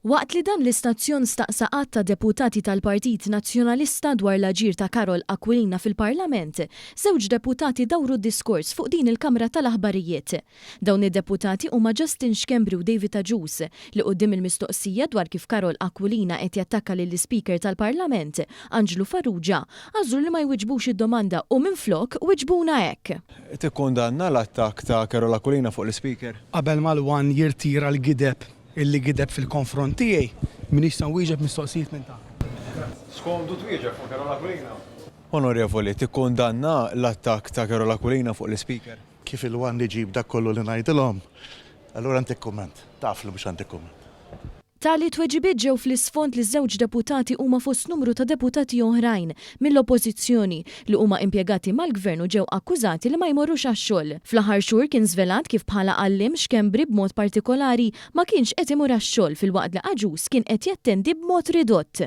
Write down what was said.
Waqt li dan l-istazzjon staqsa għadd ta' deputati tal-Partit Nazzjonalista dwar l-aġir ta' Karol Aquilina fil-Parlament, żewġ deputati dawru d-diskors fuq din il-kamra tal-aħbarijiet. Dawn id-deputati huma Justin Schembri u David Agius li quddiem il-mistoqsija dwar kif Karol Aquilina qed jattakka lill-Ispeaker tal-Parlament, Anġlu Farrugia, għażlu li ma jwiġbux id-domanda u minflok wiġbuna hekk. Tikkundanna l-attakk ta' Karol Aquilina fuq l-Ispeaker? Qabel ma l-One jirtira l-gideb illi gideb fil-konfront tiegħi, m'iniex se nwieġeb mistoqsijiet minn tagħkom. Skomdu twieġeb fuq Karol Aquilina? Onorevoli, tikkundanna l-attakk ta' Karol Aquilina fuq l-Ispeaker? Kif il-One iġib dak kollu li ngħidilhom, allura ntik kumment. Taf li mhux ħa ntik kumment. Tali tweġibiet ġew fl-isfond li ż-żewġ deputati huma fost numru ta' deputati oħrajn mill-Oppożizzjoni li huma impjegati mal-Gvern u ġew akkużati li ma jmorrux għax-xogħol. Fl-aħħar xhur kien żvelat kif bħala għalliem Schembri b'mod partikolari ma kienx qed imur għax-xogħol filwaqt li Agius kien qed jattendi b'mod ridott.